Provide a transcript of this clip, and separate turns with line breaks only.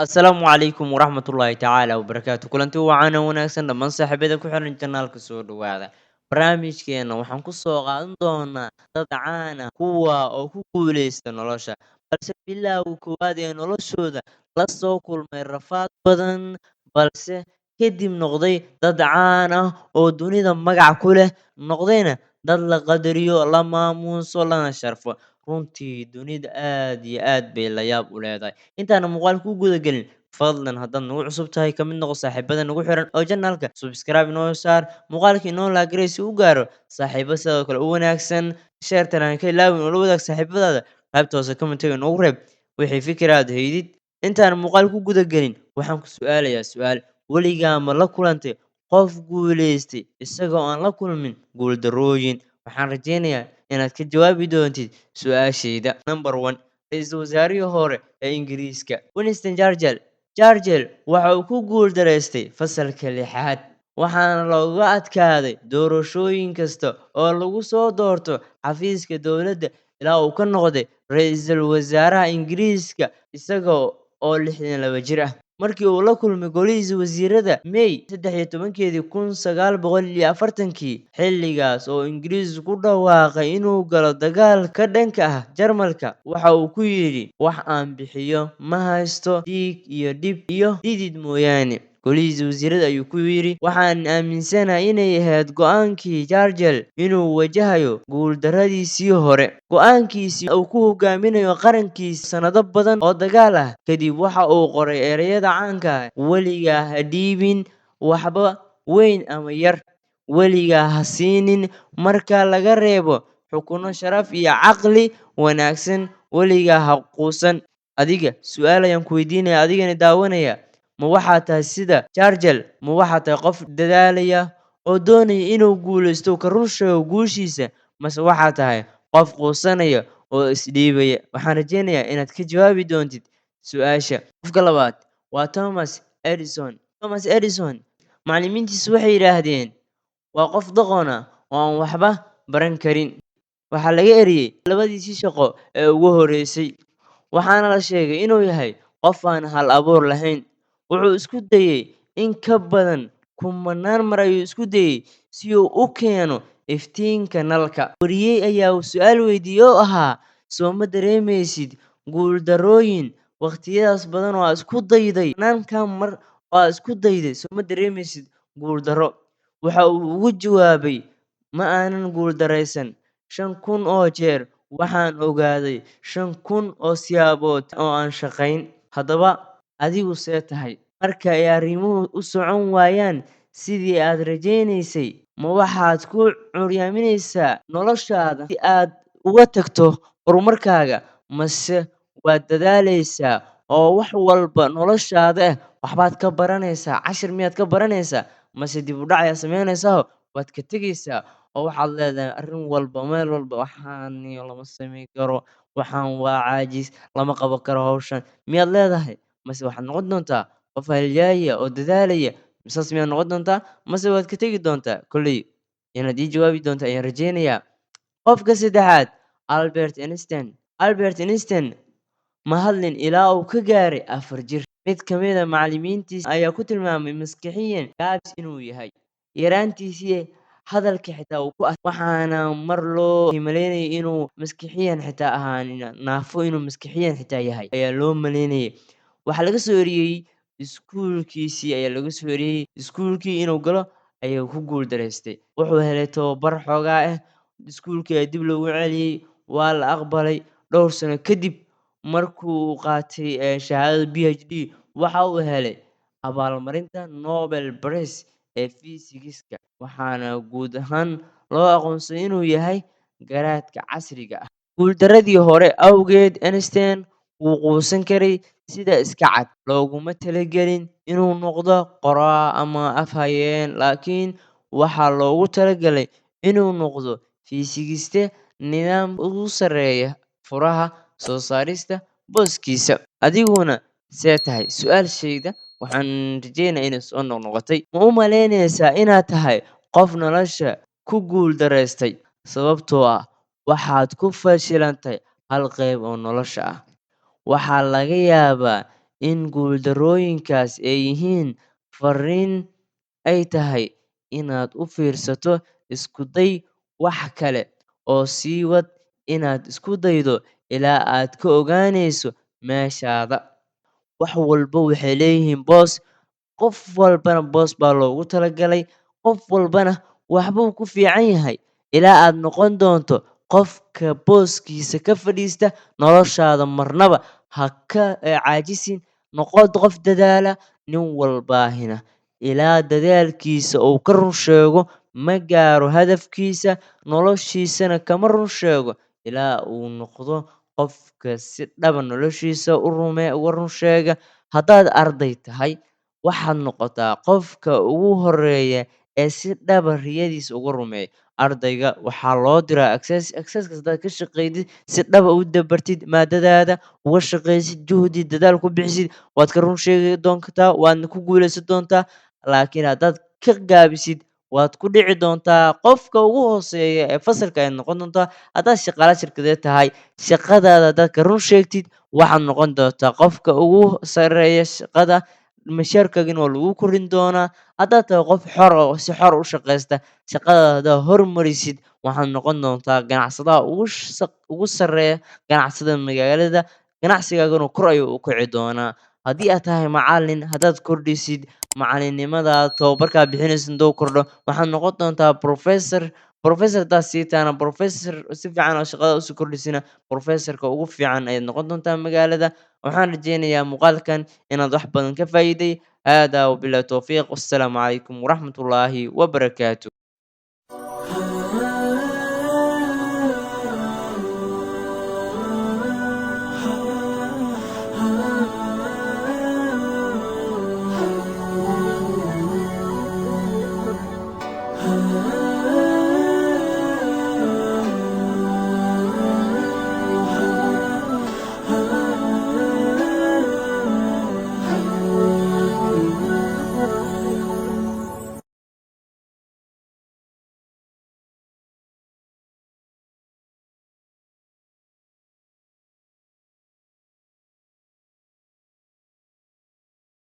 Asalaamu calaykum waraxmatullaahi tacaala wabarakaatu. Kulanti wacan oo wanaagsan dhammaan saaxiibada ku xiran janaalka, soo dhawaada. Barnaamijkeena waxaan ku soo qaadan doonaa dad caan ah, kuwa oo ku guuleysta nolosha, balse bilowga koowaad ee noloshooda la soo kulmay rafaad badan, balse kadib noqday dad caan ah oo dunida magac ku leh, noqdayna dad la qadariyo, la maamuuso, lana sharfo. Runtii dunida aad iyo aad bay la yaab u leedahay. Intaana muuqaalka u guda gelin, fadlan haddaad nagu cusub tahay, ka mid noqo saaxiibada nagu xiran oo janaalka subscribe inoo saar, muuqaalka inoo laagarey si u gaaro saaxiibo sidoo kale u wanaagsan, sheertan aan ka ilaawin oo la wadaag saaxiibadaada. Qaybta hoose commentiga inoogu reeb wixii fikir aad haydid. Intaan muuqaalka u guda gelin, waxaan ku su'aalayaa su'aal: weligaa ma la kulantay qof guuleystay isagoo aan la kulmin guuldarrooyin? Waxaan rajeynayaa inaad ka jawaabi doontid su-aashayda. Number one, ra-iisul wasaarihii hore ee Ingiriiska Winston Churchill. Churchill waxa uu ku guuldareystay fasalka lixaad, waxaana looga adkaaday doorashooyin kasta oo lagu soo doorto xafiiska dowladda ilaa uu ka noqday ra-iisul wasaaraha Ingiriiska isaga oo 62 jir ah. Markii uu la kulmay golihiisa wasiirada May 13-keedii 1940-kii, xilligaas oo Ingiriisku ku dhawaaqay inuu galo dagaal ka dhanka ah Jarmalka, waxa uu ku yidhi: "Wax aan bixiyo ma haysto, dhiig iyo dhib iyo dhidid mooyaane." Golihiisa wasiirada ayuu ku yidhi. Waxaan aaminsanahay inay ahayd go-aankii Churchill inuu wajahayo guuldarradiisii hore, go-aankiisii uu ku hogaaminayo qarankiisa sanado badan oo dagaal ah kadib. Waxa uu qoray ereyada caanka ah: "Weligaa ha dhiibin waxba, weyn ama yar, weligaa ha siinin marka laga reebo xukunno sharaf iyo caqli wanaagsan, weligaa ha quusan." Adiga su-aal ayaan ku weydiinaya, adigana daawanaya: ma waxaa tahay sida Churchill? Ma waxaa tahay qof dadaalaya oo doonaya inuu guuleysto, ka run sheego guushiisa, mase waxaa tahay qof quusanaya oo isdhiibaya? Waxaan rajeynayaa inaad ka jawaabi doontid su-aasha. Qofka labaad waa Thomas Edison. Thomas Edison, macallimiintiisu waxay yidhaahdeen waa qof doqon ah oo aan waxba baran karin. Waxaa laga eriyey labadiisii shaqo ee ugu horreysay, waxaana la sheegay inuu yahay qof aan hal abuur lahayn. Wuxuu isku dayey in ka badan kumanaan mar ayuu isku dayey si uu u keeno iftiinka nalka. Wariyey ayaa su-aal weydiiyey oo ahaa: "Soo ma dareemaysid guuldarrooyin waqtiyadaas badan oo aad isku dayday, kumanaan mar oo aad isku dayday, soo ma dareemaysid guuldarro?" Waxa uu ugu jawaabay: "Ma aanan guuldarraysan 5000 oo jeer, waxaan ogaaday 5000 oo siyaabood oo aan shaqayn." Haddaba adigu see tahay? Marka ay arrimuhu u socon waayaan sidii aad rajaynaysay, ma waxaad ku curyaaminaysaa noloshaada si aad uga tagto horumarkaaga, mase waad dadaalaysaa oo wax walba noloshaada ah waxbaad ka baranaysaa, cashir miyaad ka baranaysaa, mase dib u dhac ayaad samaynaysaa, waad ka tegaysaa oo waxaad leedahay arrin walba, meel walba waxaan iyo lama samayn karo, waxaan waa caajis, lama qaban karo hawshan, miyaad leedahay, mase waxaad noqon doontaa qof halyaaya oo dadaalaya? Saas miyaad noqon doontaa, mase waad ka tegi doontaa? Kolley inaad ii jawaabi doonto ayaan rajeynayaa. Qofka saddexaad, Albert Einstein. Albert Einstein ma hadlin ilaa uu ka gaaray 4 jir. Mid ka mid a macallimiintiisa ayaa ku tilmaamay maskaxiyan gaabis inuu yahay. Yaraantiisii hadalka xitaa uu ku, waxaana mar loo maleynayay inuu maskixiyan xitaa ahaan naafo, inuu maskixiyan xitaa yahay ayaa loo maleynayay. Waxaa laga soo eriyey iskuulkiisii ayaa laga soo eriyey, iskuulkii inuu galo ayuu ku guuldareystay. Wuxuu helay tababar xoogaa ah, iskuulkii ayaa dib loogu celiyey, waa la aqbalay. Dhowr sano kadib markuu qaatay shahaadada PhD, waxa uu helay abaalmarinta Nobel Prize ee fiisigiska, waxaana guud ahaan loo aqoonsaday inuu yahay garaadka casriga ah. Guuldaradii hore awgeed, Einstein wuu quusan karay. Sida iska cad, looguma talagelin inuu noqdo qoraa ama afhayeen, laakiin waxaa loogu talagalay inuu noqdo fiisigiste nidaam ugu sarreeya furaha soo saarista booskiisa. Adiguna see tahay? Su-aashayda waxaan rajeynayaa inay soo noqnoqotay: ma u malaynaysaa inaad tahay qof nolosha ku guuldareystay sababtoo ah waxaad ku fashilantay hal qayb oo nolosha ah? Waxaa laga yaabaa in guuldarrooyinkaas ay yihiin fariin ay tahay inaad u fiirsato. Isku day wax kale oo sii wad inaad isku daydo ilaa aad ka ogaanayso meeshaada. Wax walba waxay leeyihiin boos, qof walbana boos baa loogu talagalay, qof walbana waxbuu ku fiican yahay ilaa aad noqon doonto qofka booskiisa ka fadhiista noloshaada. Marnaba ha ka caajisin, noqo qof dadaala. Nin walbaahina ilaa dadaalkiisa uu ka run sheego ma gaaro hadafkiisa, noloshiisana kama run sheego ilaa uu noqdo qofka si dhaba noloshiisa u rume uga run sheega. Haddaad arday tahay, waxaad noqotaa qofka ugu horeeya ee si dhaba riyadiisa uga rumeeya. Ardayga waxaa loo diraa access. Accesskaas haddaad ka shaqeydid, si dhaba u dabartid maadadaada, uga shaqeysid, juhdi dadaal ku bixisid, waad ka run sheegi doontaa, waadna ku guuleysan doontaa. Laakiin haddaad ka gaabisid, waad ku dhici doontaa, qofka ugu hooseeya ee fasalka ayaad noqon doontaa. Haddaad shaqaale shirkadeed tahay, shaqadaada haddaad ka run sheegtid, waxaad noqon doontaa qofka ugu sarreeya shaqada, mushaarkaagina waa lagu korin doonaa. Haddaad tahay qof xor oo si xor u shaqeysta, shaqadaada haddaad hormarisid, waxaad noqon doontaa ganacsadaha ugu sarreeya ganacsada magaalada, ganacsigaagana kor ayuu u kici doonaa. Haddii aad tahay macallin, haddaad kordhisid macallinnimadaada, tababarkaa bixinaysid hadduu kordho, waxaad noqon doontaa professor. Professor haddaad sii tahana, professor si fiican oo shaqada usii kordhisina, professorka ugu fiican ayaad noqon doontaa magaalada. Waxaan rajeynayaa muuqaalkan inaad wax badan ka faa'iiday. Haadaa wabillahi towfiiq, wassalaamu calaykum waraxmatullaahi wabarakaatu.